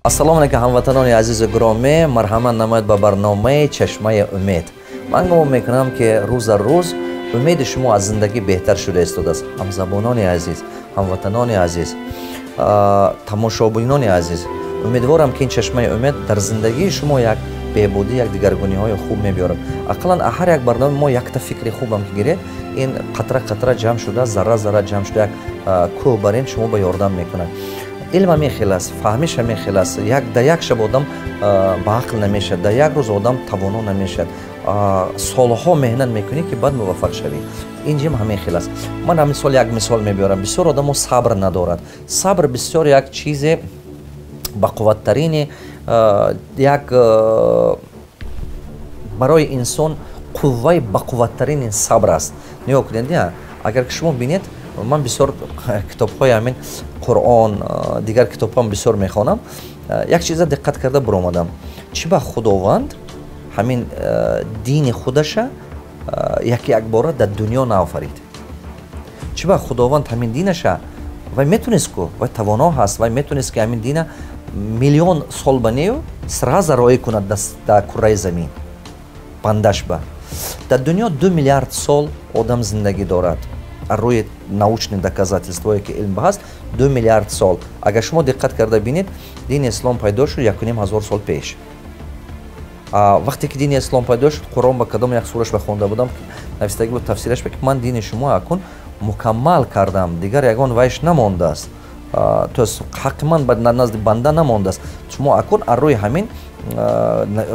Ассалому алайкум, ҳамватанони азизу гиромӣ. Марҳамат намоед ба барномаи «Чашмаи умед». Ман гумон мекунам, ки рӯза рӯз умеди шумо аз зиндагӣ беҳтар шуда истодааст. Ҳамзабонони азиз, ҳамватанони азиз, тамошобинони азиз, умедворам, ки ин «Чашмаи умед» дар зиндагии шумо як беҳбудӣ, як дигаргуниҳои хуб мебиёрад. Ақаллан ҳар як барномаи мо якта фикри хубам ки гиред, ин қатра қатра ҷамъ шуда, зарра зарра ҷамъ шуда, як кӯҳ бар ин шумо ба ёрдам мекунад. Илм ҳамин хел аст, фаҳмиш ҳамин хел аст. Як дар як шаб одам ба ақл намешавад, дар як рӯз одам тавоно намешавад. Солҳо меҳнат мекунӣ, ки баъд муваффақ шавӣ. Ин ҷим ҳамин хел аст. Ман ҳамин сол як мисол мебиёрам. Бисёр одамо сабр надорад. Сабр бисёр як чизе бақувваттарини, як барои инсон қувваи бақувваттарини сабр аст. Нигоҳ кунед, агар ки шумо бинед, ман бисёр китобҳои ҳамин Қуръон, дигар китобҳоам бисёр мехонам. Як чиза диққат карда биромадам: чӣ ба Худованд ҳамин дини худаша яке якбора дар дунё наофарид? Чӣ ба Худованд ҳамин динаша? Вай метонист ку, вай тавоно ҳаст, вай метонист, ки ҳамин дина миллион сол ба нею сразу роӣ кунад дар курраи замин бандаш ба. Дар дунё 2 миллиард сол одам зиндагӣ дорад. Рӯи научный доказательство е ки илм ҳаст, 2 миллиард сол. Агар шумо диққат карда бинед, дини ислом пайдо шуд 1,5 ҳазор сол пеш. Вақте ки дини ислом пайдо шуд, Қуръон ба кадом як сураш ба хонда будам, навистагӣ буд тафсираш, ки ман дини шумо акун мукаммал кардам, дигар ягон вайш намондааст, то есть ҳаққи ман назди банда намондааст. Шумо акун аз рӯи ҳамин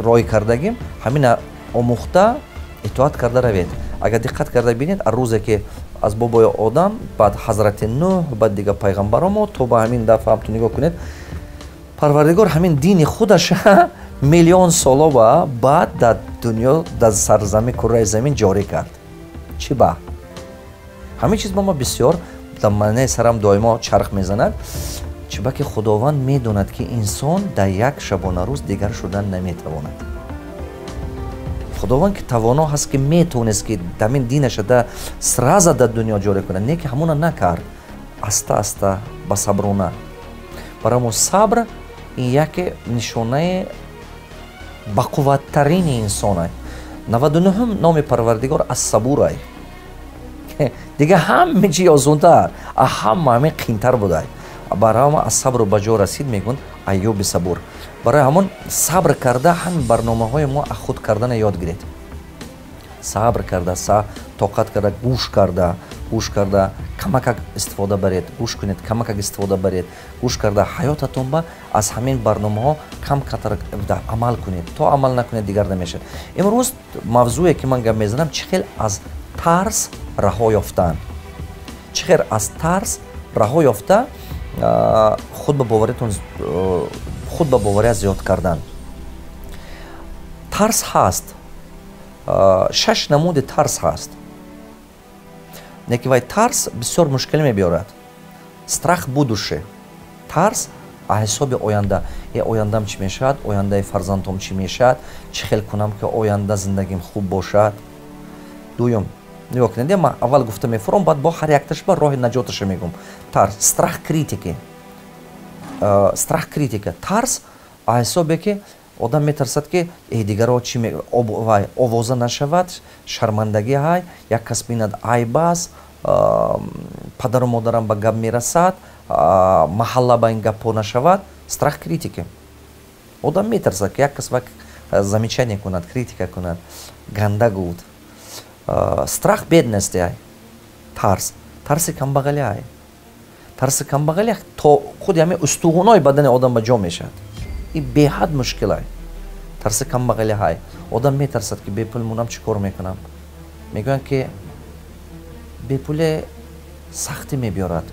роҳӣ кардагим, ҳамина омӯхта, итоат карда равед. Агар диққат карда бинед, аз рӯзе ки аз бобои Одам, баъд ҳазрати Нӯҳ, баъд дигар пайғамбаромо то ба ҳамин дафъа ҳам ту нигоҳ кунед, Парвардигор ҳамин дини худаша миллион солова баъд дар дунё, дар сарзамин, курраи замин ҷорӣ кард. Чӣ ба ҳамин чиз ба ма бисёр дар маънаи сарам доимо чарх мезанад? Чӣ ба ки Худованд медонад, ки инсон дар як шабонарӯз дигар шудан наметавонад. Худованд ки тавоно ҳаст, ки метавонист, ки дамин динаша да сразу дар дунё ҷорӣ кунад, не ки ҳамона накард, аста аста, ба саброна. Барои мо сабр ин яке нишонаи бақувваттарини инсонай. 99-ҳум номи Парвардигор Ассабурай. Дига ҳаме чи осонтар, ҳама ҳамин қиинтар будай. Барои ҳама аз сабру ба ҷо расид, мегӯн Айюби сабур. Барои ҳамон сабр карда, ҳамин барномаҳои мо аз худ кардана ёд гиред. Сабр карда, тоқат карда, гӯш карда, гӯш карда камакак истифода баред. Гӯш кунед, камакак истифода баред. Гӯш карда, ҳаётатон ба аз ҳамин барномаҳо кам катар амал кунед. То амал накунед, дигар намешавад. Имрӯз мавзӯе ки ман гап мезанам: чӣ хел аз тарс раҳо ёфтан, чӣ хел аз тарс раҳо ёфта, худ ба боваритон, худ ба бовария зиёд кардан. Тарс ҳаст, шаш намуди тарс ҳаст, неки вай тарс бисёр мушкилӣ мебиёрад. Страх будущее, тарс аз ҳисоби оянда. Е, ояндам чӣ мешавад? Ояндаи фарзандом чӣ мешавад? Чӣ хел кунам, ки оянда зиндагим хуб бошад? Дуюм, нигоҳ кунед, ман аввал гуфта мефурам, баъд бо ҳар якташ ба роҳи наҷоташа мегӯм. Тарс, страх критики, страх критика, тарс аз ҳисобе ки одам метарсад, ки дигаро чи вай овоза нашавад, шармандагӣ ҳай, як кас бинад, айб аст, падару модарам ба гап мерасад, маҳалла ба ин гапҳо нашавад. Страх критики: одам метарсад, ки як кас замечание кунад, критика кунад, ганда гуфт. Страх бедности ай, тарс, тарси камбағалӣ ай. Тарси камбағалӣ то худи ҳамин устуғунои бадани одам ба ҷо мешавад. И беҳад мушкил ай. Тарси камбағалӣ ҳай. Одам метарсад, ки бепул мунам, чӣ кор мекунам? Мегӯянд, ки бепуле сахтӣ мебиёрад,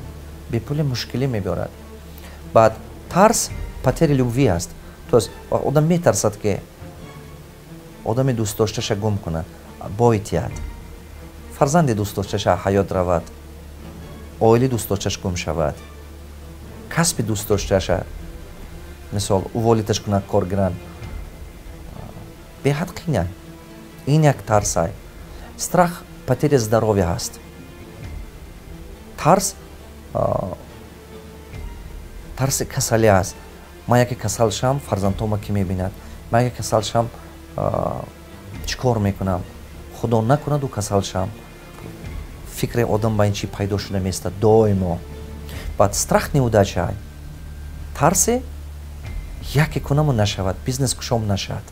бепуле мушкилӣ мебиёрад. Баъд тарс потери любви аст, то есть одам метарсад, ки одами дӯстдошташа гум кунад, бойтиҳад, фарзанди дӯстдошташа ҳаёт равад, оили дӯстдошташ гум шавад, касби дӯстдошташа, мисол, уволить аш кунад, кор гиранд. Беҳад қиина. Ин як тарсай. Страх потери здоровья ҳаст, тарс, тарси касалӣ аст. Ман яке касал шам, фарзандҳома ки мебинад? Ман яке касал шам, чӣ кор мекунам? Худо накунаду касал шам. Фикри одам ба ин чи пайдо шуда меистад доимо. Баъд страх неудача, тарсе яке кунаму нашавад, бизнес кушом нашавад,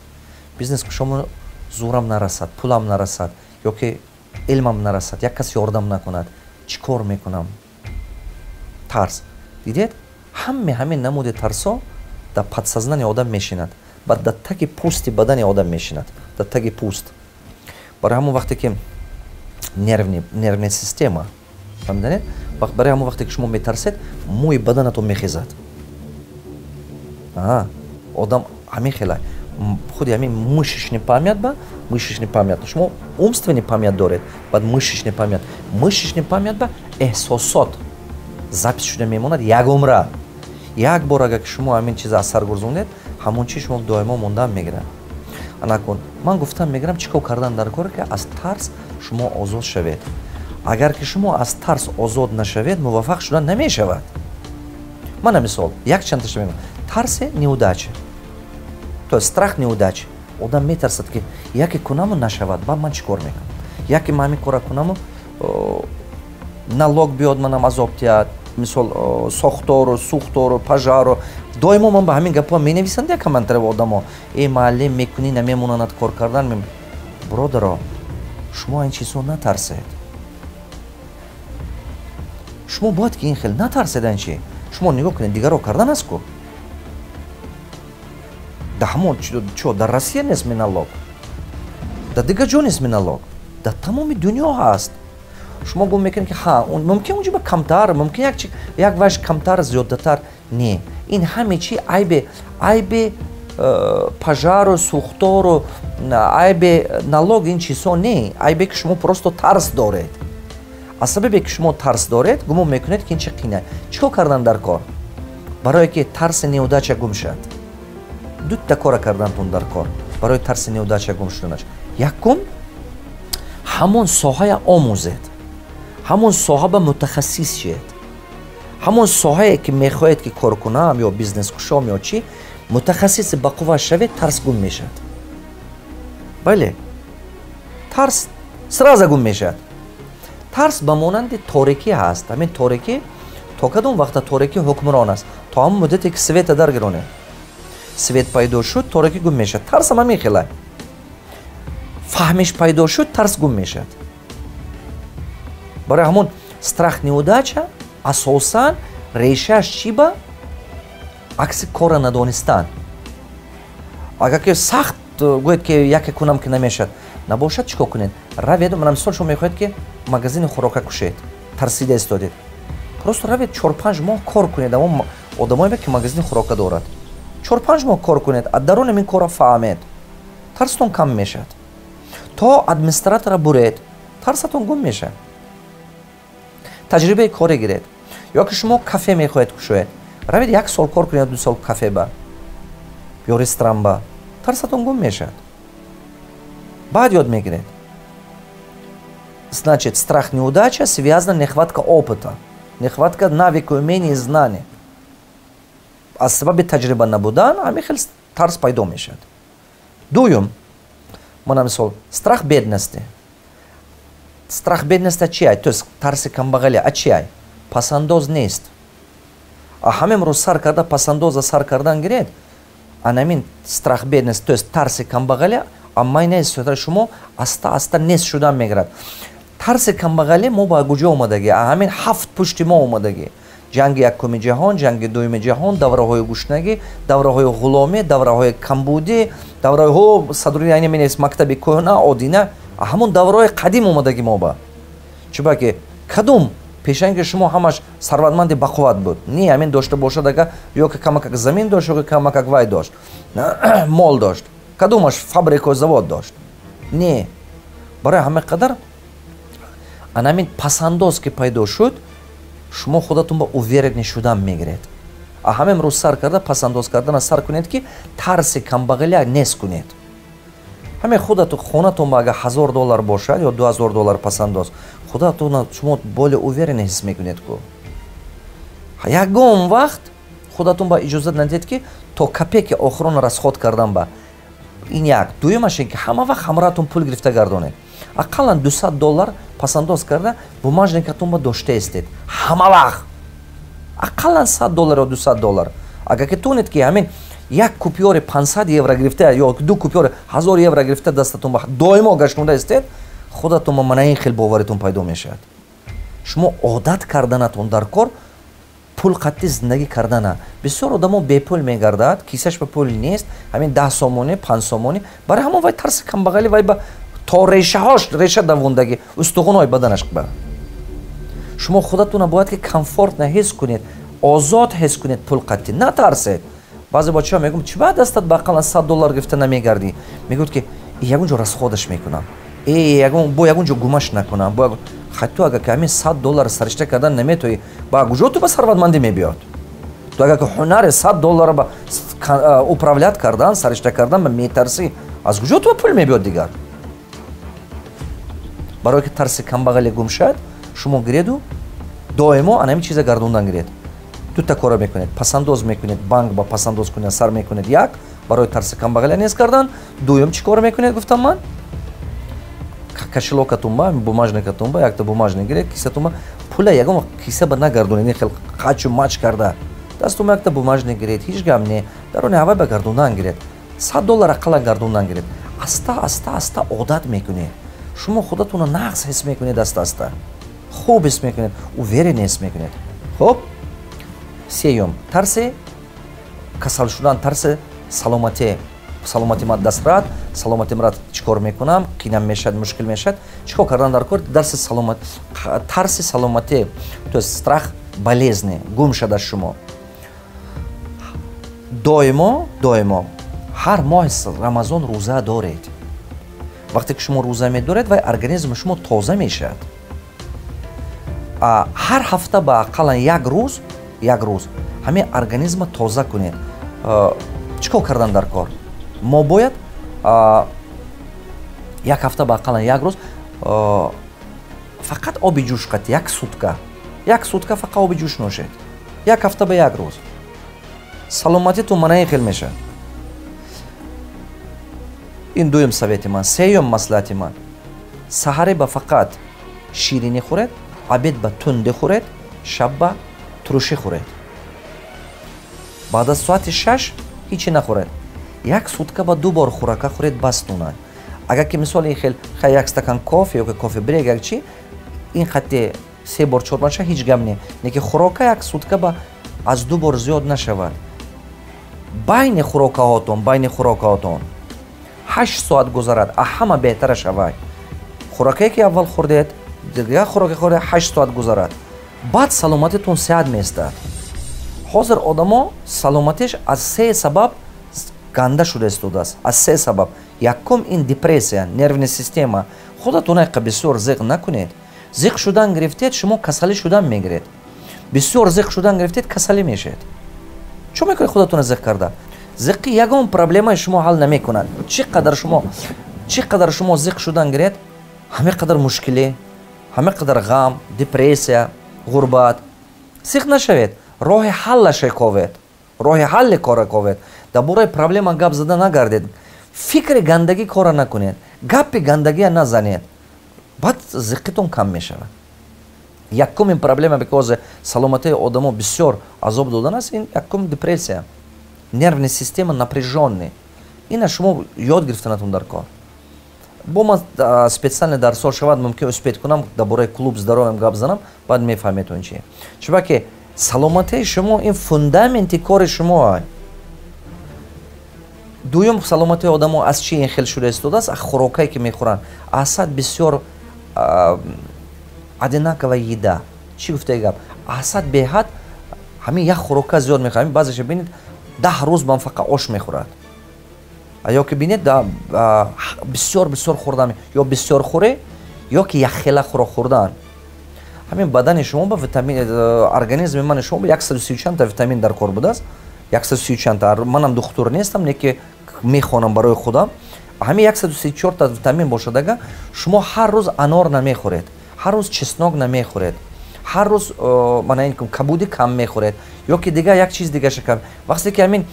бизнес кушому зӯрам нарасад, пулам нарасад ё ки илмам нарасад, як кас ёрдам накунад, чӣ кор мекунам? Тарс. Дидед, ҳаме ҳамин намуди тарсо дар подсознание одам мешинад, баъд дар таги пӯсти бадани одам мешинад, дар таги пӯст. Барои ҳамон вақте ки нервная система, фаҳмиданед, барои ҳамон вақте ки шумо метарсед, мӯи баданатон мехезад. Одам ҳамин хела худи ҳамин мышечный память, ба мышечный память шумо умственный память доред, баъд мышечный память, мышечный память ба эҳсосот запись шуда мемонад як умра. Як бор агар ки шумо ҳамин чиза аз сар гурзондед, ҳамон чи шумо доимо мондан мегирад. Анакун ман гуфтам мегирам, чӣ кор кардан дар коре, ки аз тарс шумо озод шавед? Агар ки шумо аз тарс озод нашавед, муваффақ шудан намешавад. Мана мисол, якчандташа мегӯям. Тарси неудача, то есть страх неудачи. Одам метарсад, ки яке кунаму нашавад, баъд ман чӣ кор мекунам? Яке ман ҳамин кора кунаму налог биёд, манам азоб диҳад, мисол, сохтору сӯхтору пожару. Доимо ман ба ҳамин гапҳо менависанд як комментарий одамо: «Э, муаллим, мекунӣ, намемонанад кор кардан». Бародаро, шумо ин чизҳо натарсед. Шумо бояд ки ин хел натарсед. Ин чи, шумо нигоҳ кунед, дигарро кардан аст ку. Да ҳамон чо дар Россия нест ми налог, дар дигар ҷо нест ми налог, дар тамоми дунё ҳаст. Шумо гум мекунед, ки ҳа, мумкин унҷо камтар, мумкин як ваш камтар, зиёдатар. Не, ин ҳаме чи айбе пожару, сӯхтору, айбе налог, ин чизҳо не. Айбе ки шумо просто тарс доред. Аз сабабе ки шумо тарс доред, гумон мекунед, ки ин чи қина. Чӣ кор кардан дар кор, барое ки тарси неудача гум шавад? Дута кора кардантон дар кор барои тарси неудача гум шуданаш. Якум, ҳамон соҳая омӯзед, ҳамон соҳа ба мутахассис шед. Ҳамон соҳае ки мехоҳед ки кор кунам ё бизнес кушом ё чӣ, мутахассиси бақувва шавед, тарс гум мешавад. Бале, тарс сразу гум мешавад. Тарс ба монанди торикӣ ҳаст. Ҳамин торикӣ то кадом вақта торикӣ ҳукмрон аст? То ҳамон муддате ки света даргиронед. Свет пайдо шуд, торикӣ гум мешавад. Тарсам ҳамин хела, фаҳмиш пайдо шуд, тарс гум мешавад. Барои ҳамон страх неудача асосан решааш чӣ? Ба акси кора надонистан. Агар ки сахт гӯед, ки яке кунам, ки намешавад, набошад, чӣ кор кунед? Равед, мана мисол, шумо мехоҳед, ки магазини хӯрока кушед, тарсида истодед, просто равед, 4-5 моҳ кор кунед. Амо одамое ки магазини хӯрока дорад, 4-5 моҳ кор кунед, аз даруни ин кора фаҳмед, тарстон кам мешавад. То администратора буред, тарсатон гум мешавад. Таҷрибаи коре гиред. Ё ки шумо кафе мехоҳед кушоед, равед, як сол кор кунед, 2 сол кафе ба ё ресторан ба, тарсатон гум мешавад. Баъд ёд мегиред. Значит, страх неудача связана нехватка опыта, нехватка навыка, умения и знания. Аз сабаби таҷриба набудан ҳамин хел тарс пайдо мешавад. Дуюм, мана мисол, страх бедности. Страх бедности чи ай? То есть тарси камбағалӣ а чи ай? Пасандоз нест. А ҳамин рӯз сар карда пасандоза сар кардан гиред. Анамин страх бедности, то есть тарси камбағалӣ, аммай шумо аста аста нест шудан мегирад. Тарси камбағалӣ мо ба куҷо омадагӣ? Ҳамин ҳафт пушти мо омадагӣ: ҷанги якуми ҷаҳон, ҷанги дуюми ҷаҳон, давраҳои гушнагӣ, давраҳои ғуломӣ, давраҳои камбудӣ, давраҳо Садруи айни менавис, мактаби кӯҳна, одина, ҳамон давраҳои қадим омадагӣ мо ба. Чуба ки кадом пешанги шумо ҳамаш сарватманди бақувват буд? Не, ҳамин дошта бошад, ага, ё ки камакак замин дошт, ё ки камакак вай дошт, мол дошт. Кадомаш фабрику завод дошт? Не. Барои ҳама қадар анамин пасандоз ки пайдо шуд, шумо худатон ба уверенный шудан мегиред. А ҳамин рӯз сар карда пасандоз кардана сар кунед, ки тарси камбағалия нест кунед. Ҳамин худату хонатон ба агар 1000 доллар бошад ё 2000 доллар пасандоз, худатон шумо более уверенный ҳис мекунед ку. Ягон вақт худатон ба иҷозат надиҳед, ки То копейки охирона расход кардан ба ин як. Дуюмаш ин ки ҳама вақт ҳамроҳатон пул гирифта гардонед. Ақаллан $200 пасандоз карда, бумажникатон ба дошта истед ҳама вақт, ақаллан $100 ё $200. Агар ки тонед, ки ҳамин як купюри 500 евро гирифта ё ду купюри 1000 евро гирифта, дастатон ба доимо гаштонда истед, худатон ба мана ин хел боваритон пайдо мешавад. Шумо одат карданатон дар кор пул қатъи зиндагӣ кардана. Бисёр одамо бепул мегардад, кисаш ба пул нест, ҳамин 10 сомонӣ, 5 сомонӣ. Барои ҳамон вай тарси камбағалӣ вай ба то решаҳош реша давондагӣ, устухонҳои баданаш ба. Шумо худатона бояд ки комфортно ҳис кунед, озод ҳис кунед, пул қатъӣ натарсед. Баъзе бачаҳо мегӯям: «Чӣ ба дастат ба ақаллан $100 гирифта намегардӣ?» Мегӯяд, ки ягон ҷо расходаш мекунам, бо ягон ҷо гумаш накунам. Хай, ту агар ки ҳамин $100 саришта кардан наметоӣ, ба куҷо ту ба сарватмандӣ мебиёд? Ту агар ки ҳунари $100 ба управлять кардан, саришта кардан ба метарсӣ, аз куҷо ту ба пул мебиёд дигар? Барое ки тарси камбағале гум шавад, шумо гиреду доимо ана ҳамин чиза гардондан гиред. Дута кора мекунед: пасандоз мекунед, банк ба пасандоз кунед, сар мекунед, як, барои тарси камбағале нест кардан. Дуюм, чӣ кор мекунед, гуфтам ман? Кошелёкатун ба, бумажникатун ба якта бумажник гиред, кисатун ба пула ягон киса ба нагардонед, ин хел қачу мач карда. Дастун ба якта бумажник гиред, ҳеҷ гап не, дарони ҳавай ба гардондан гиред, $100 ақаллан гардондан гиред. Аста аста аста одат мекунед, шумо худатонро нағз ҳис мекунед, аста аста хуб ҳис мекунед, уверен ҳис мекунед. Хуб, сеюм: тарси касал шудан, тарси саломатӣ. Саломати ман дастрат, саломати мара чӣ кор мекунам, қинам мешавад, мушкил мешавад. Чӣ кор кардан дар кор? Дарси саломат, тарси саломатӣ, то есть страх болезни гум шуда. Шумо доимо, доимо ҳар моҳи Рамазон рӯза доред. Вақте ки шумо рӯза медоред, вай организми шумо тоза мешавад. Ҳар ҳафта ба ақаллан як рӯз, як рӯз ҳамин организма тоза кунед. Чӣ кор кардан дар кор? Мо бояд як ҳафта ба ақаллан як рӯз фақат оби ҷӯш қати як сутка, як сутка фақат оби ҷӯш нӯшед, як ҳафта ба як рӯз. Саломатитон манаин хел мешавад. Ин дуюм совети ман. Сеюм маслиҳати ман: саҳаре ба фақат ширинӣ хӯред, обед ба тунде хӯред, шаб ба турушӣ хӯред. Баъд аз соати 6 ҳичи нахӯред. Як сутка ба ду бор хӯрака хӯред, бастунад. Агар ки мисол ин хел хай як стакан кофе ё ки кофе брейк, як чи, ин хатти се бор, чор бор ҳеҷ гап не, лекин хӯрока як сутка ба аз ду бор зиёд нашавад. Байни хӯрокаҳотон 8 соат гузарад, а ҳама беҳтара шавад. Хӯрокае ки аввал хӯрдед, дигар хӯроке хӯрдед, 8 соат гузарад, баъд саломатитон сеҳат меистад. Ҳозир одамо саломатиш аз се сабаб ганда шуда истодааст, аз се сабаб. Якум ин депрессия, нервная система. Худатон айқа бисёр зиқ накунед. Зиқ шудан гирифтед, шумо касалӣ шудан мегиред. Бисёр зиқ шудан гирифтед, касалӣ мешавед. Чӣ мекунед худатона зиқ карда? Зиқӣ ягон проблемаи шумо ҳал намекунад. Чӣ қадар шумо зиқ шудан гиред, ҳаме қадар мушкилӣ, ҳаме қадар ғам, депрессия, ғурбат. Зиқ нашавед, роҳи ҳаллаше ковед, роҳи ҳалли кора ковед. Дар бораи проблема гап зада нагардед, фикри гандагӣ кора накунед, гапи гандагия назанед, баъд зиқитон кам мешавад. Якумин проблема, ки ҳозир саломатии одамо бисёр азоб додан аст, ин якум депрессия, нервная система напряжённый. Ина шумо ёд гирифтанатон дар кор. Бо ман специально дарсҳо шавад, мумкин успеть кунам, дар бораи клуб здоровья гап занам, баъд мефаҳмед он чи. Чунки саломатии шумо ин фундаменти кори шумо. Дуюм, саломатии одамо аз чи ин хел шуда истодааст? Аз хӯрокае ки мехӯранд, асад бисёр одинаковая еда. Чӣ гуфтаи гап? Асад беҳад ҳамин як хӯрока зиёд мехӯрад. Баъзеша бинед, 10 рӯз ман фақат ош мехӯрад. Ё ки бинед, бисёр бисёр хӯрдан, ё бисёр хӯре, ё ки якхела хӯрок хӯрдан. Ҳамин бадани шумо ба витамин, организми мани шумо ба 130 чандта витамин дар кор будааст, 130 чандта. Манам духтур нестам, не ки мехонам барои худам. Ҳамин 134та витамин бошад, ага шумо ҳар рӯз анор намехӯред, ҳар рӯз чеснок намехӯред, ҳар рӯз мана ин кабуди кам мехӯред. Ё ки дигар як чиз дигаша кам. Вақте ки ҳамин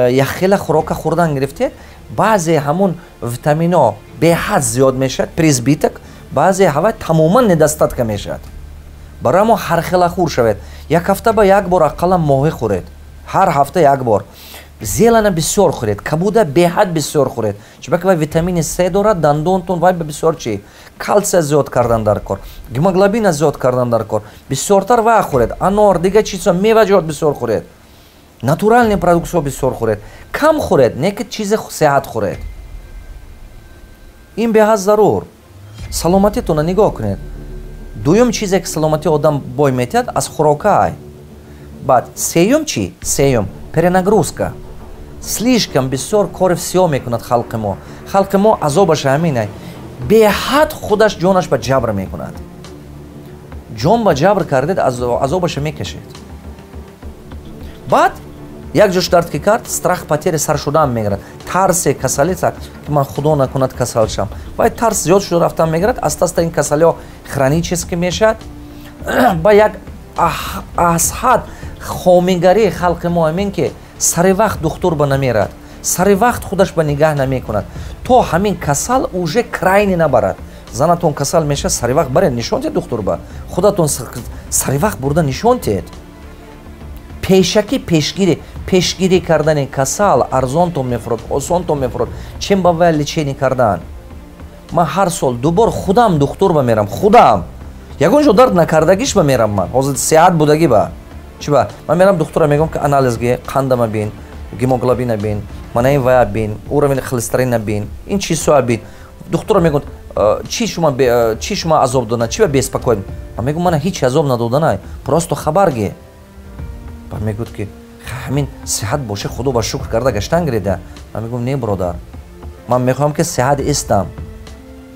якхела хӯрока хӯрдан гирифтед, баъзе ҳамун витамино беҳад зиёд мешавад, переизбыток, баъзе ҳава тамоман недостатка мешавад. Барои мо ҳархела хӯр шавед. Як ҳафта ба як бор ақаллан моҳӣ хӯред, ҳар ҳафта як бор. Зелена бисёр хӯред, кабуда беҳад бисёр хӯред, чунки вай витамини С дорад, дандонтон вай ба бисёр чи калсия зиёд кардан дар кор, гемоглобина зиёд кардан дар кор. Бисёртар вай хӯред, анор, дигар чизҳо, меваҷот бисёр хӯред, натуральный продуктҳо бисёр хӯред. Кам хӯред, не ки чизи сеҳат хӯред. Ин беҳад зарур. Саломатитонро нигоҳ кунед. Дуюм чизе, ки саломатии одам бой метиҳад, аз хӯрокаай. Баъд сеюм чӣ? Сеюм — перенагрузка. Слишком бисёр кори всё мекунад халқи мо. Халқи мо азобаш ҳаминай: беҳад худаш ҷонаш ба ҷабр мекунад. Ҷон ба ҷабр кардед, азобаша мекашед. Баъд як ҷош дард ки кард, страх потери сар шудаам мегирад, тарсе касалӣ, ки ман, худо накунад, касал шам. Вай тарс зиёд шуда рафтан мегирад. Аста аста ин касалиҳо хронически мешавад. Ба як аз ҳад хомигарии халқи мо ҳамин, ки сари вақт духтур ба намерад, сари вақт худаш ба нигаҳ намекунад, то ҳамин касал уже крайний набарад. Занатон касал мешавад, сари вақт баред, нишон диҳед духтур ба. Худатон сари вақт бурда нишон диҳед. Пешакӣ пешгирӣ кардани касал арзонтон мефурод, осонтон мефурод, чем ба вай лечение кардан. Ман ҳар сол дубор худам духтур ба мерам, худам ягон ҷо дард накардагиш ба мерам. Ман ҳозир сеҳат будагӣ ба чи ба ман мерам духтура, мегӯям, ки анализ ги, қандама бин, гемоглобина бин, мана ин вая бин, уровень холестерина бин, ин чизҳоя бин. Духтура мегӯяд: Чи шума азоб додана, чи ба беспокоен?» Ман мегӯям: «Мана ҳеч азоб надоданай, просто хабар ги». Баъд мегӯяд, ки ҳамин сеҳат боше, худо ба шукр карда гаштан гирида. Ман мегӯям: «Не, бародар, ман мехоҳам, ки сеҳат истам.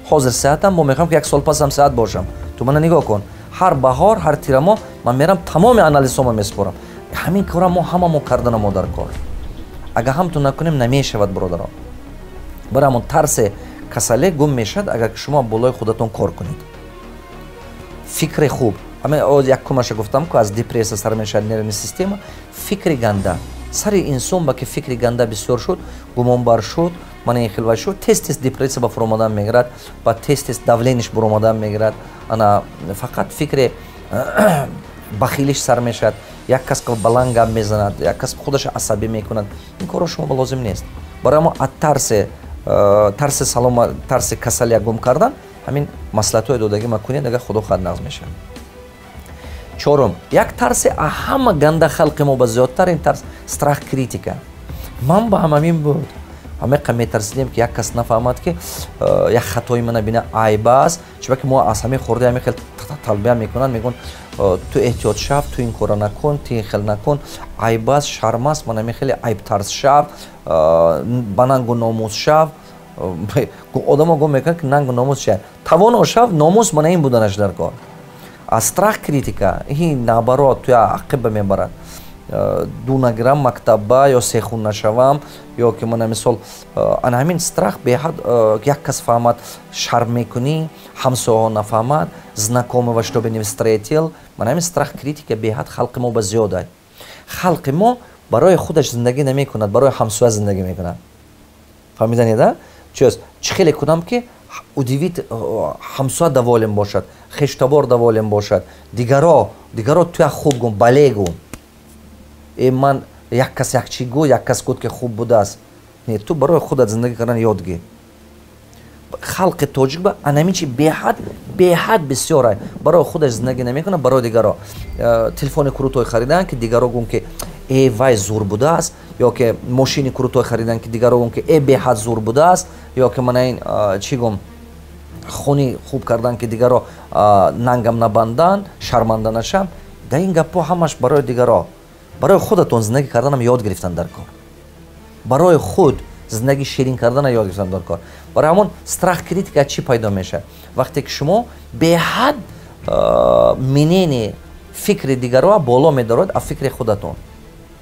Ҳозир сеҳатам, бо мехоҳам, ки як сол пасам сеҳат бошам. Ту мана нигоҳ кун, ҳар баҳор, ҳар тирамоҳ ман мерам, тамоми анализҳома месупорам». Ҳамин кора мо ҳамамо кардана мо дар кор. Агар ҳамту накунем, намешавад, бародарон. Барои ҳамон тарсе касале гум мешавад, агар ки шумо болои худатон кор кунед. Фикри хуб, якумаша гуфтам, ку аз депрессия сар мешавад, нервный система. Фикри ганда сари инсон ба ки фикри ганда бисёр шуд, гумонбар шуд, мана ин хелва шуд, тез тез депрессия ба фуромадан мегирад, ба тез тез давление ш буромадан мегирад. Ана фақат фикри бахилиш сар мешавад, як кас баланд гап мезанад, як кас худаш асабӣ мекунад. Ин корро шумо ба лозим нест. Барои мо аз тарси салома, тарси касалия гум кардан, ҳамин маслиҳатҳои додагӣ ма кунед, агар худо хоҳад, нағз мешавад. Чорум, як тарси ҳама ганда халқи мо ба зиёдтар, ин тарс — страх критика. Ман ба ҳамамин буд. Ҳамеқа метарсидем, ки як кас нафаҳмад, ки як хатои мана бина, айб аст. Чунки мо аз ҳамин хурда ҳамин хел тарбия мекунанд, мегӯянд: «Ту эҳтиёт шав, ту ин кора накун, ту ин хел накун, айб аст, шарм аст». Ман ҳамин хеле айбтарс шав, ба нангу номус шав. Одамо гум мекунанд, ки нангу номус чи? Тавоно шав, номус мана ин буданаш дар кор. А страх критика ин, наоборот, туя ақиба мебарад. Ду нагирам мактабба ё сехун нашавам, ё ки мана мисол, ана ҳамин страх беҳад, як кас фаҳмад, шарм мекунӣ, ҳамсоҳо нафаҳмад, знакомого чтобы не встретил. Мана ҳамин страх критика беҳад халқи мо ба зиёда. Халқи мо барои худаш зиндагӣ намекунад, барои ҳамсоя зиндагӣ мекунад. Фаҳмиданед, а чист? Чӣ хеле кунам, ки удивить, ҳамсоя доволен бошад, хештабор доволен бошад, дигаро туя хуб гум, бале гум. Э, ман як кас як чӣ гӯ, як кас гуфт, ки хуб будааст. Не, ту барои худат зиндагӣ кардан ёд гир. Халқи тоҷик ба анамин чи беҳад бисёра: барои худаш зиндагӣ намекунад, барои дигаро. Телефони крутой харидан, ки дигаро гум, ки э, вай зур будааст, ё ки мошини крутой харидан, ки дигаро гум, ки э, беҳад зур будааст, ё ки мана ин чӣ гум, хони хуб кардан, ки дигаро нангам набандан, шарманда нашам. Дар ин гапҳо ҳамаш барои дигаро. Барои худатон зиндагӣ карданам ёд гирифтан дар кор, барои худ зиндагӣ ширин кардана ёд гирифтан дар кор. Барои ҳамон страх критика чӣ пайдо мешавад? Вақте ки шумо беҳад мнение, фикри дигароа боло медоред аз фикри худатон.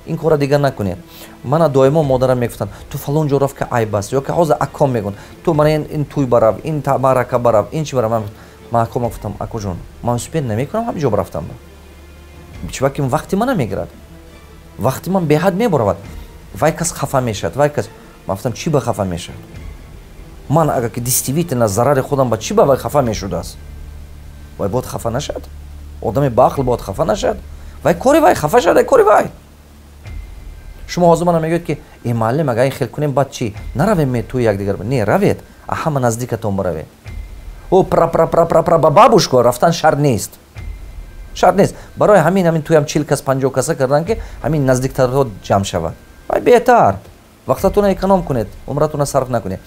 Ин кора дигар накунед. Мана доимо модарам мегуфтанд: «Ту фалон ҷо рафт, ки айб аст», ё ки ҳозир аком мегӯянд: «Ту мана ин тӯй барав, ин маърака барав, ин чи барав». Ман акома гуфтам: «Акоҷон, ман успеть намекунам ҳамин ҷо рафтам, чунки вақти мана мегирад». Вақти ман беҳад мебаровад, вай кас хафа мешавад, вай кас. Ман гуфтам, чӣ ба хафа мешавад? Ман агар ки действительно зарари худам ба чӣ ба вай хафа мешудааст? Вай бояд хафа нашад, одами баақл бояд хафа нашад. Вай кори вай, хафа шад, кори вай. Шумо ҳозир мана мегӯед, ки э, муаллим, агар ин хел кунем, баъд чӣ, наравем ме тӯи якдигар? Не равед, а ҳама наздикатон биравед. О, пра пра пра пра пра ба бабушка рафтан шарт нест, шарт нест. Барои ҳамин тӯям 40 кас, 50 каса кардан, ки ҳамин наздиктарҳо ҷамъ шавад. Вай беҳтар, вақтатона эконом кунед, умратона сарф накунед.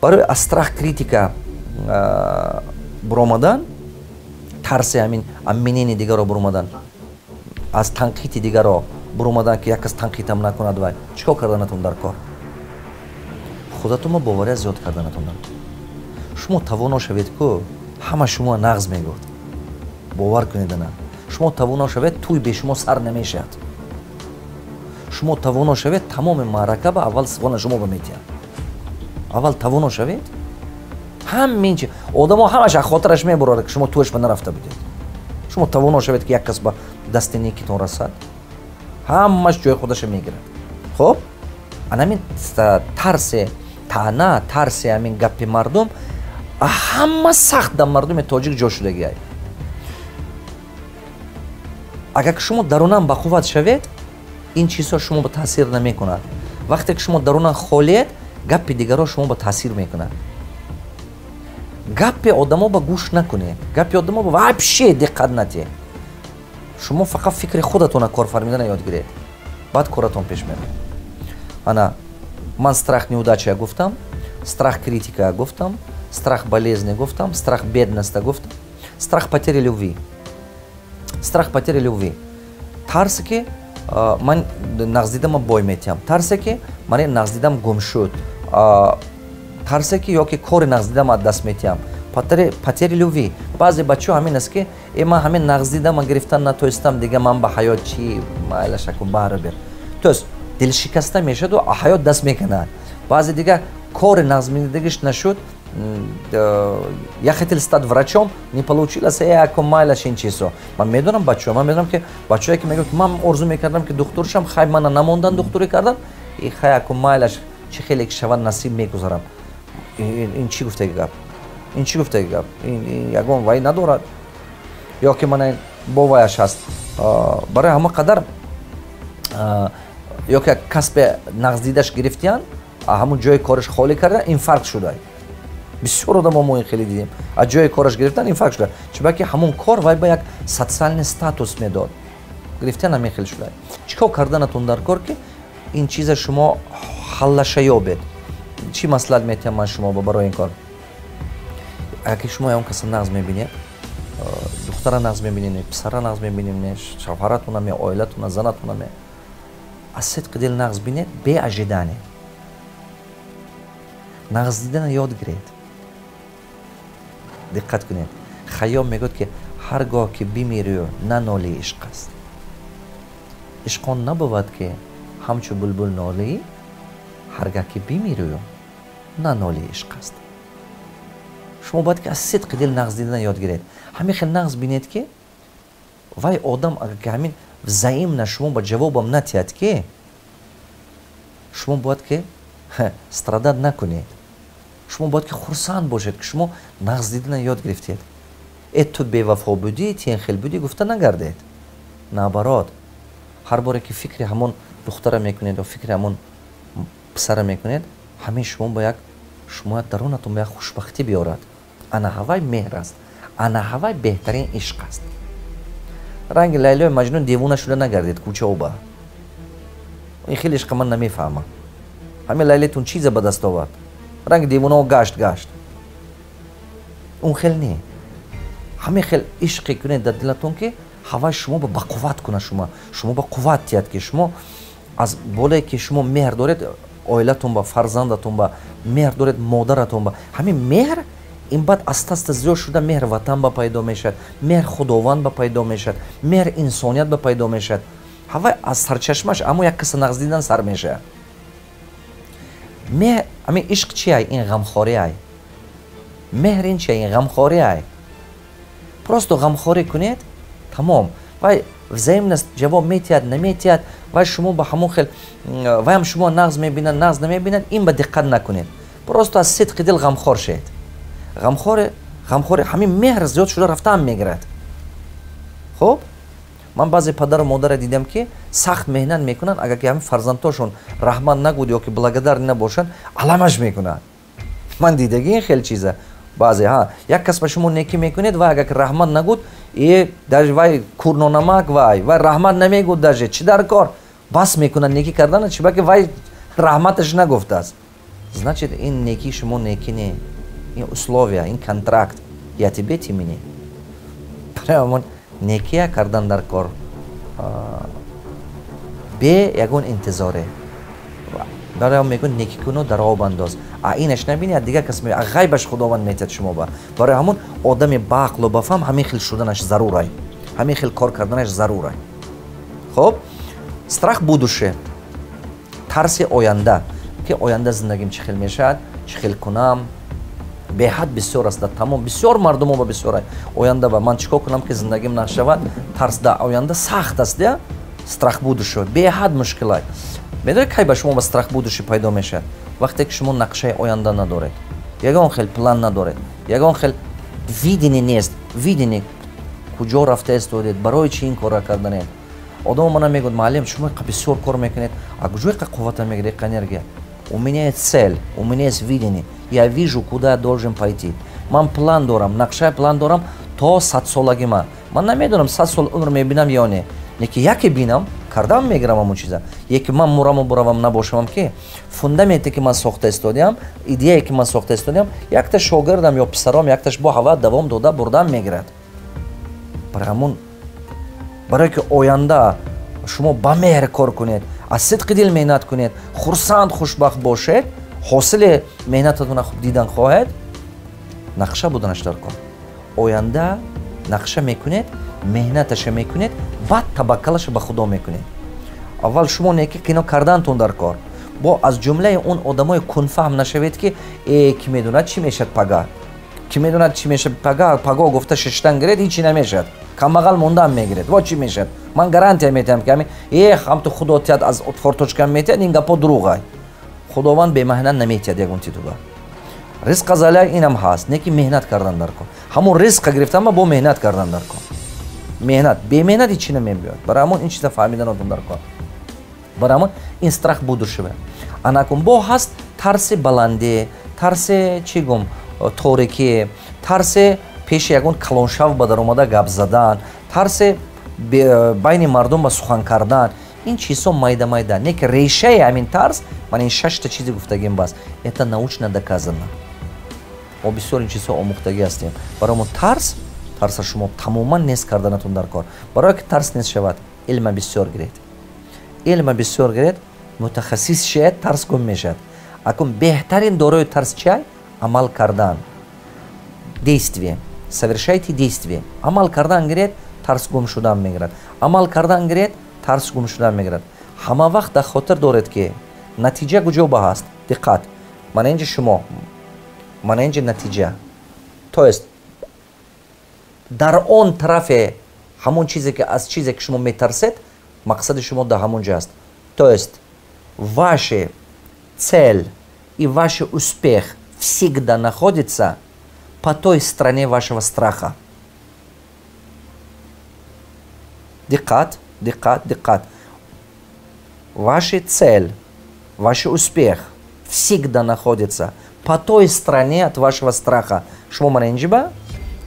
Барои аз страх критика буромадан, тарси ҳамин мнение дигаро буромадан, аз танқиди дигаро буромадан, ки як кас танқидам накунад, вай чӣ кор карданатон дар кор? Худатонро бовария зиёд карданатон дар. Шумо тавоно шавед ку, ҳама шумо нағз мегӯфт, бовар кунед. Ана, шумо тавоно шавед, тӯй бе шумо сар намешавад. Шумо тавоно шавед, тамоми маърака ба аввал сивона шумо ба метиҳад. Аввал тавоно шавед, ҳамин чи одамо ҳамаш аз хотираш мебурад, ки шумо тӯяш ба нарафта будед. Шумо тавоно шавед, ки як кас ба дасти некитон расад, ҳамаш ҷои худаша мегирад. Хуб, анамин тарсе, таъна, тарси ҳамин гапи мардум ҳама сахт дар мардуми тоҷик ҷо шудагиай. Агар ки шумо дарунан бақувват шавед, ин чизҳо шумо ба таъсир намекунад. Вақте ки шумо дарунан холиед, гапи дигарро шумо ба таъсир мекунад. Гапи одамо ба гӯш накунед, гапи одамо ба вообще диққат натиҳед. Шумо фақат фикри худатона кор фармидана ёд гиред, баъд коратон пеш мерад. Ана, ман страх неудача гуфтам, страх критика гуфтам, страх болезни гуфтам, страх бедности гуфтам, страх потери любви. Страх потери любви, тарсе, ки ман нағздидама бой метиҳам, тарсе, ки ман нағздидам гум шуд, тарсе, ки ё ки кори нағздидам аз даст метиҳам. Потери любви. Баъзе бачаҳо ҳамин аст, ки э, ман ҳамин нағздидама гирифтан натоистам, дига ман ба ҳаёт чӣ? Майлашаку, баробер. То есть дилшикаста мешаду ҳаёт даст мекунад. Баъзе дига кори нағзмидагиш нашуд. Я хотел стать врачом, не получилось, яко майлаш, ин чизо. Ман медонам бачаҳо, ман медонам, ки бачаҳое, ки мегӯяд, ки ман орзу мекардам, ки духтур шам, хай, мана намондан духтурӣ кардан, и хай, яко майлаш, чӣ хеле ки шавад, насиб, мегузарам. Ин чӣ гуфтаги гап? Ин чӣ гуфтаги гап? Ин ягон вай надорад. Ё ки мана боваяш ҳаст. Барои ҳама қадар ё ки касбе нағздидаш гирифтиян, ҳамун ҷои кораш холӣ карда, инфаркт шуда. Бисёр одамо мо ин хеле дидем, аз ҷои кораш гирифтан, инфаркт шуда, чунки ҳамун кор вай ба як социальный статус медод. Гирифтан, ҳамин хел шуда. Чӣ кор карданатон дар кор, ки ин чиза шумо ҳаллаша ёбед? Чӣ маслиҳат метиҳам ман шумо барои ин кор? Агар ки шумо ягон каса нағз мебинед, духтара нағз мебинед, писара нағз мебинед, шавҳаратона ме, оилатона, занатона ме, аз сидқи дил нағз бинед, без ожидания нағз дидана ёд гиред. Диққат кунед, Хайём мегӯяд, ки ҳар гоҳ ки бимирию нанолӣ, ишқ аст. Ишқон набувад, ки ҳамчу булбул нолӣ, ҳаргаҳ ки бимирию нанолӣ, ишқ аст. Шумо бояд ки аз сидқи дил нағз дидан ёд гиред. Ҳамин хел нағз бинед, ки вай одам агар ки ҳамин взаимно шумо ба ҷавобам натиҳад, ки шумо бояд ки страдать накунед, шумо бояд ки хурсанд бошед, ки шумо нағз дидана ёд гирифтед. Э, ту бевафо будӣ, тен хел будӣ гуфта нагардед. Наоборот, ҳар боре ки фикри ҳамон духтара мекунед ё фикри ҳамон писара мекунед, ҳамин шумо ба як шумо дарунатон ба як хушбахтӣ биёрад. Ана ҳавай меҳр аст, ана ҳавай беҳтарин ишқ аст. Ранги Лайлои Маҷнун девона шуда нагардед кӯчаоба. Ин хеле ишқа ман намефаҳмам. Ҳамин Лайлетун чизе ба даст овард? Ранги девонао гашт гашт. Он хел не. Ҳамин хел ишқе кунед дар дилатон, ки ҳавай шумо ба бақувват кунад, шумо ба қувват диҳад, ки шумо аз болое ки шумо меҳр доред оилатон ба, фарзандатон ба меҳр доред, модаратон ба. Ҳамин меҳр ин баъд аста аста зиёд шуда, меҳр ватан ба пайдо мешавад, меҳр Худованд ба пайдо мешавад, меҳр инсоният ба пайдо мешавад. Ҳавай аз сарчашмаш аммо як каса нағз дидан сар мешавад. Меҳр, ҳамин ишқ чи ай? Ин ғамхорӣ ай. Меҳр ин чи ай? Ин ғамхорӣ ай. Просто ғамхорӣ кунед, тамом. Вай Взаимность ҷавоб метиҳад, наметиҳад, вай шумо ба ҳамон хел, вайам шумо нағз мебинад, нағз намебинад, ин ба диққат накунед. Просто аз сидқи дил ғамхор шед. Ғамхоре, ғамхоре, ҳамин меҳр зиёд шуда рафтаам мегирад. Хуб, ман баъзе падару модаре дидам, ки сахт меҳнат мекунанд, агар ки ҳамин фарзандҳошон раҳмат нагӯд ё ки благодар набошанд, аламаш мекунанд. Ман дидагӣ ин хел чиза. Баъзе ҳа, як кас ба шумо некӣ мекунед, вай агар ки раҳмат нагӯд, е даже вай курнонамак, вай раҳмат намегӯд, даже чӣ дар кор, бас мекунад некӣ кардана, чӣ баки вай раҳматаш нагуфтааст. Значит, ин некии шумо некӣ не, ин условия, ин контракт: я тебе, ты мне. Барои некия кардан дар кор бе ягон интизоре. Барои мегӯяд: некӣ куну, дар об андоз, а инаш набини, а дигар кас, а ғайбаш Худованд метиҳад шумо ба. Барои ҳамон одами баақлу бафаҳм ҳамин хел шуданаш зарурай, ҳамин хел кор карданаш зарурай. Хуб, страх будущее, тарси оянда, ки оянда зиндагим чӣ хел мешавад, чӣ хел кунам, беҳад бисёр аст. Дар тамом бисёр мардумо ба бисёр оянда ба ман чӣ кор кунам, ки зиндагим нағз шавад. Тарс дар оянда сахт аст, я страх будущего беҳад мушкилай. Медонед, кай ба шумо ба страх будущего пайдо мешавад? Вақте ки шумо нақшаи оянда надоред, ягон хел план надоред, ягон хел видение нест. Видение: куҷо рафта истодед, барои чӣ ин корра карданед. Одамо мана мегӯяд: «Муаллим, шумо иқа бисёр кор мекунед, а куҷо иқа қуввата мегиред, иқа энергия?» У меня есть цель, у меня есть видение, я вижу, куда я должен пойти. Ман план дорам, нақшаи план дорам то 100-солаги. Ман намедонам, 100 сол умр мебинам ё не, неки яке бинам, кардам мегирам ҳамон чиза. Яке ман мураму буравам, набошамам, ки фундаменте, ки ман сохта истодиам, идеяе, ки ман сохта истодиам, якта шогирдам ё писаром, якташ бо ҳава давом дода бурдам мегирад. Барои ҳамон, барое ки оянда шумо ба меҳр кор кунед, аз сидқи дил меҳнат кунед, хурсанд, хушбахт бошед, ҳосили меҳнататона хуб дидан хоҳед, нақша буданаш дар кор. Оянда нақша мекунед, меҳнаташа мекунед, баъд таваккалаша ба Худо мекунед. Аввал шумо неки кино кардантон дар кор. Бо аз ҷумлаи он одамои кунфаҳм нашавед, ки э, ки медонад, чӣ мешавад пага, ки медонад, чӣ мешавад пага, паго гуфта шиштан гиред, ҳичи намешавад, камбағал мондаам мегиред. Во, чӣ мешавад, ман гарантия метиҳам, ки ҳами э ҳамту Худо тиҳад, аз форточкам метиҳад. Ин гапо дурӯғай. Худованд бемаҳнат наметиҳад ягон титула. Ризқа заля инам ҳаст, не ки меҳнат кардан дар кор. Ҳамон ризқа гирифтанма бо меҳнат кардан дар кор. Меҳнат, бемеҳнат ҳичи намебиёд. Барои ҳамон ин чиза фаҳмиданотон дар кор. Барои ҳамон ин страх будущего. Анакун бо ҳаст тарси баландӣ, тарси, чӣ гум, торикӣ, тарси пеши ягон калоншав ба даромада гап задан, тарси байни мардум ба сухан кардан. Ин чизҳо майда майда, не ки решаи ҳамин тарс ман ин шашта чизе гуфтагим бас. Это научно доказано, мо бисёр ин чизҳо омӯхтагӣ ҳастем. Барои мо тарс, тарса шумо тамоман нест карданатон дар кор. Барое ки тарс нест шавад, илма бисёр гиред, илма бисёр гиред, мутахассис шавед, тарс гум мешавад. Акун беҳтарин дорои тарс чиай? Амал кардан, действие, совершайте действие. Амал кардан гиред, тарс гум шудан мегирад. Амал кардан гиред, тарс гум шудан мегирад. Ҳама вақт дар хотир доред, ки натиҷа куҷо ба ҳаст. Диққат, мана инҷа шумо, мана инҷа натиҷа, то есть дар он тарафе ҳамон чизе, ки аз чизе, ки шумо метарсед, мақсади шумо дар ҳамон ҷо аст. То есть ваша цель и ваш успех всегда находится по той стороне вашего страха. Диққат, диққат, диққат! Ваша цель, ваш успех всегда находится по той стороне от вашего страха. Шумо мана инҷиба,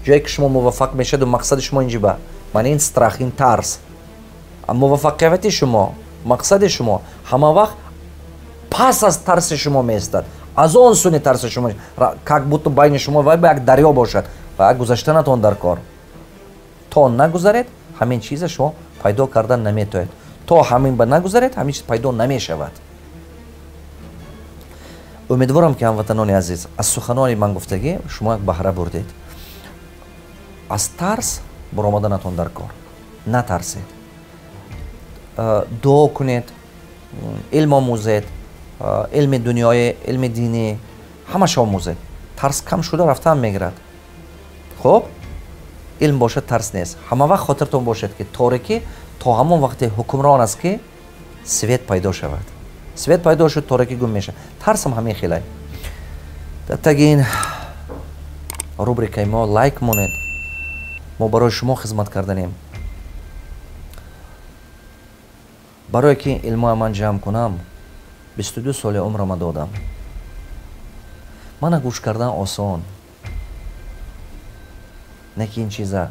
ҷое ки шумо муваффақ мешаведу мақсади шумо инҷиба, мана ин страх, ин тарс. Муваффақияти шумо, мақсади шумо ҳама вақт пас аз тарси шумо меистад, аз он суни тарси шумо, как будто байни шумо вай ба як дарё бошад ва гузаштанатон дар кор. То нагузаред, ҳамин чиза шумо пайдо кардан наметоед. То ҳамин ба нагузаред, ҳамин чиз пайдо намешавад. Умедворам, ки, ҳамватанони азиз, аз суханони ман гуфтагӣ шумо як баҳра бурдед. Аз тарс баромаданатон дар кор. Натарсед, дуо кунед, илм омӯзед, илми дунёӣ, илми динӣ, ҳамаша омӯзед, тарс кам шуда рафтаам мегирад. Хуб, илм бошад, тарс нест. Ҳама вақт хотиртон бошад, ки торикӣ то То ҳамон вақте ҳукмрон аст, ки свет пайдо шавад. Свет пайдо шуд, торикӣ гум мешавад. Тарсам ҳамин хелай. Дар таги ин рубрикаи мо лайк монед. Мо барои шумо хизмат карданем. Барое ки илмоя ман ҷамъ кунам, 22 соли умрама додам. Мана гӯш кардан осон, не ки ин чиза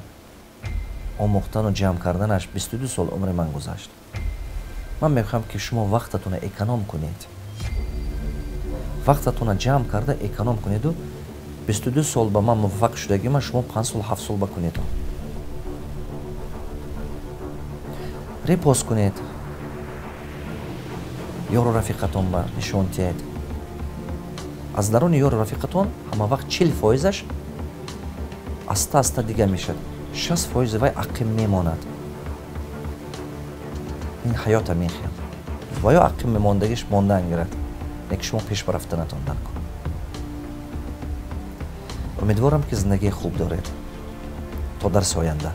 омӯхтану ҷамъ карданаш 22 сол умри ман гузашт. Ман мехоҳам, ки шумо вақтатонро эконом кунед, вақтатонро ҷамъ карда эконом кунеду 22 сол ба ман муваффақ шудагима шумо 5 сол, 7 сол ба кунед. Репост кунед, ёру рафиқатон ба нишон диҳед. Аз даруни ёру рафиқатон ҳама вақт 40%-аш аста аста дига мешавад, 60% вай ақим мемонад. Ин ҳаёта мехел ва ё ақим мемондагиш мондан гирад, не ки шумо пеш рафтанатон дар кун. Умедворам, ки зиндагии хуб доред. То дарси оянда.